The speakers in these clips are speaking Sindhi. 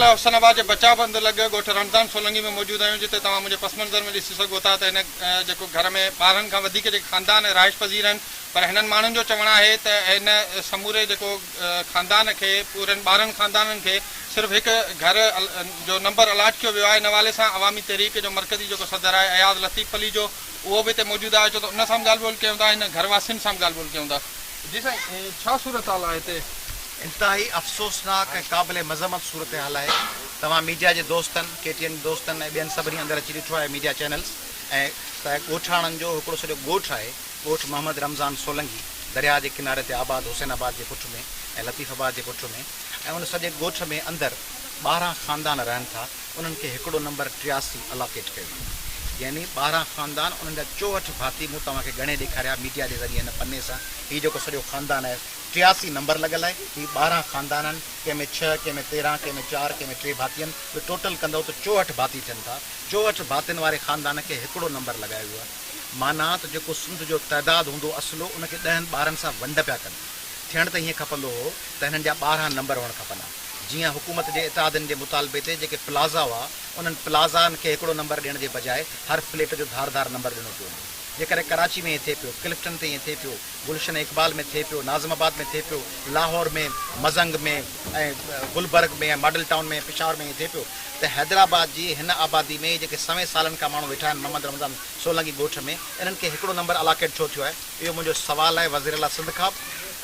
حسن آباد جي بچاء بند لڳ ڳوٺ رمضان سولنگي ۾ موجود آهيون جتي توهان منهنجي پس منظر ۾ ڏسي سگهو ٿا ته هن جيڪو گهر ۾ 12 کان وڌيڪ جيڪي خاندان رهائش پذير آهن پر هنن ماڻهن جو چوڻ آهي ته هن سموري جيڪو خاندان کي پورن 12 خاندانن کي صرف هڪ گهر جو نمبر الاٽ ڪيو ويو آهي ان حوالي سان عوامي تحريڪ جو مرڪزي جيڪو صدر آهي اياز لطيف پليجو اهو به هتي موجود آهي اچو ته ان سان به ڳالهه ٻولهه ڪيون ٿا هن گهر واسين سان به ڳالهه ٻولهه ڪيون ٿا. جي سائين ڇا صورتحال آهي هتي؟ انتهائي افسوسناڪ ۽ قابل مذمت صورتحال آهي. توهان ميڊيا جي دوستن، ڪي ٽي اين جي دوستن ۽ ٻين سڀني اندر اچي ڏٺو آهي ميڊيا چينلز ۽ ته ڳوٺاڻن جو هڪڙو سڄو ڳوٺ آهي ڳوٺ محمد رمضان سولنگي درياهه جي ڪناري تي آباد حسين آباد جي پٺ ۾ ۽ لطيف آباد جي پٺ ۾ ۽ ان سڄي ڳوٺ ۾ اندر 12 خاندان رهن ٿا انهن کي هڪڙو نمبر 83 الاڪيٽ ڪيو ويو يعني 12 خاندان انهن جا 64 ڀاتي مون توهان کي ڳڻي ڏيکاريا ميڊيا جي ذريعي هن پني سان هي جيڪو سڄو خاندان آهي 83 نمبر لڳل آهي هي 12 خاندان آهن ڪنهن ۾ ڇهه ڪنهن ۾ 13 ڪنهن ۾ چار ڪنهن ۾ ٽي ڀاتي آهن اهي ٽوٽل ڪندؤ ته 64 ڀاتي ٿين ٿا 64 ڀاتين واري خاندان کي هڪڙو نمبر لڳايو ويو آهي معنيٰ ته جيڪو سنڌ جو تعداد هوندو اصلو ان کي ڏهن ٻارن سان ونڊ پيا ڪن ٿيڻ ته هيئن کپندو هو ته هنن جا 12 نمبر هئڻ کپن ها جيئن حڪومت جي اتحادين جي مطالبي تي جيڪي پلازا هئا انهن پلازائن کي هڪڙو نمبر ڏيڻ جي بجاء هر فليٽ جو ڌار ڌار نمبر ڏنو پيو وڃي. جيڪڏهن ڪراچي ۾ ائين ٿئي پيو، ڪلفٽن تي ائين ٿئي پيو، گلشن اقبال ۾ ٿئي پيو، ناظم آباد ۾ ٿئي پيو، لاهور ۾، مزنگ ۾ ۽ گلبرگ ۾ ۽ ماڊل ٽائون ۾ پشاور ۾ ائين ٿئي پيو ته حيدرآباد جي هن آبادي ۾ جيڪي سوين سالن کان ماڻهو ويٺا آهن محمد رمضان سولنگي ڳوٺ ۾ انهن کي هڪڙو نمبر الاڪيٽ ڇو ٿيو آهي؟ اهو منهنجو سوال آهي وزيراعليٰ سنڌ کان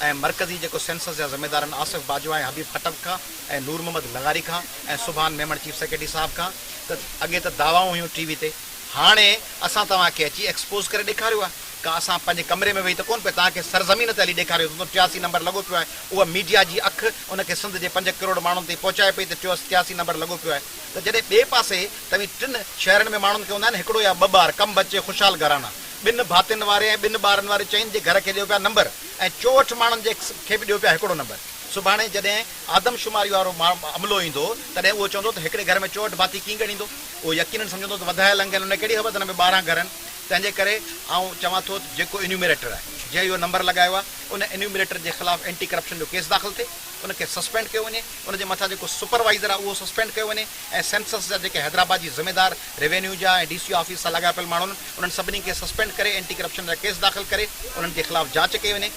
۽ مرڪزي جيڪو سينسس جا ذميدار آهن آصف باجوا ۽ حبيب خٽڪ کان ۽ نور محمد لغاري کان ۽ سبحان ميمڻ چيف سيڪريٽري صاحب کان ته اڳي ته دعوائون هيون ٽي وي تي هاڻي اسان توهان کي اچي ايڪسپوز ڪري ڏيکاريو آهي ڪا اسان پنهنجي ڪمري ۾ ويهي ته ڪونه پيا توهان کي سرزمين تي هلي ڏيکاريو ته 83 نمبر لڳو پيو آهي اها ميڊيا جي اک ان کي سنڌ جي پنج ڪروڙ ماڻهن تائين پهچائي پئي ته 83 نمبر لڳو پيو آهي ته جڏهن ٻئي پاسي توهين ٽن شهرن ۾ ماڻهن کي هوندا آهن هڪڙو يا ٻه ٻار ڪم بچي خوشحال گهرانا ٻن ڀاتين واري ۽ ٻن ٻارن واري چئن جي گهر کي ڏيو پيا نمبر ۽ 64 ماڻهن جي کي به ڏيو پيا هڪڙو نمبر. سڀاڻي جڏهن آدمشماري وارو عملو ايندو تڏهن اهو چوندو ته هڪڙي گهر ۾ 64 ڀاتي ڪيئن ڳڻيندو؟ اهو يقينن سمجهندو ته وڌايل انگ آهن ان کي ڪهڙي خبر ته ان ۾ 12 گهر آهن. تنهن جي ڪري آئون چوان ٿو ته جيڪو انيومريٽر آهي جنهن اهو نمبر لڳايو آهي ان انيومريٽر جي خلاف اينٽي ڪرپشن جو ڪيس داخل ٿئي. ان کي سسپينڊ ڪيو وڃي، ان جي مٿان جيڪو سپروائيزر آهي اهو سسپينڊ ڪيو وڃي ۽ سينسس جا جيڪي حيدرآباد جي ذميدار روينيو جا ۽ ڊي سي آفيس سان لاڳاپيل ماڻهو آهن انهن سڀني کي سسپينڊ ڪري اينٽي ڪرپشن جا ڪيس داخل ڪري انهن جي خلاف جاچ ڪئي وڃي.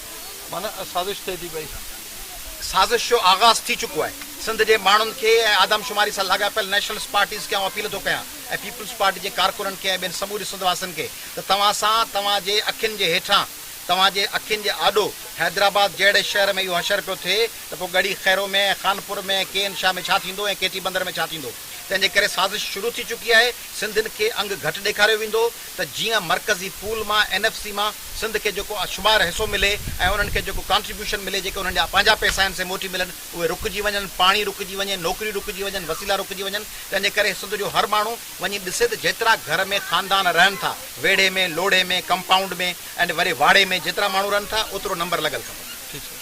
معنيٰ سازش ٿئي ٿي پئي. سازش جو آغاز ٿي چڪو آهي. سنڌ جي ماڻهن کي ۽ آدمشماري سان لاڳاپيل نيشنلسٽ پارٽيز کي آئون اپيل ٿو ڪيان ۽ پيپلز پارٽي جي ڪارڪنن کي ۽ ٻين سموري سنڌ واسين کي ته توهان سان توهان جي اکين جي هيٺان توهان جي اکين جي آڏو حيدرآباد جهڙي شهر ۾ اهو حشر پيو ٿئي ته پوء ڳڙهي خيرو ۾ ۽ خانپور ۾ ۽ ڪي اين شاهه ۾ ڇا ٿيندو ۽ ڪيٽي بندر ۾ ڇا ٿيندو؟ تنهن جي ڪري سازش شروع ٿي چڪي آهي، سنڌين کي انگ گهٽ ڏيکاريو ويندو ته جيئن مرڪزي پول مان اين ايف سي مان سنڌ کي جيڪو شمار حصو ملي ۽ انهن کي جيڪو ڪانٽريبيوشن ملي جيڪي انهن جا پنهنجا پئسا آهن سي موٽي ملن اهي رڪجي وڃن، پاڻي رڪجي وڃي، نوڪريون رڪجي وڃن، وسيلا رڪجي وڃن، تنهن جي ڪري سنڌ جو هر ماڻهو وڃي ڏسي ته جيترا گهر ۾ خاندان رهن ٿا، ويڙهي ۾، لوڙهي ۾، ڪمپائونڊ ۾ ۽ وري واڙي ۾ جيترا ماڻهو رهن ٿا اوترو نمبر لڳل کپن. ٺيڪ سر.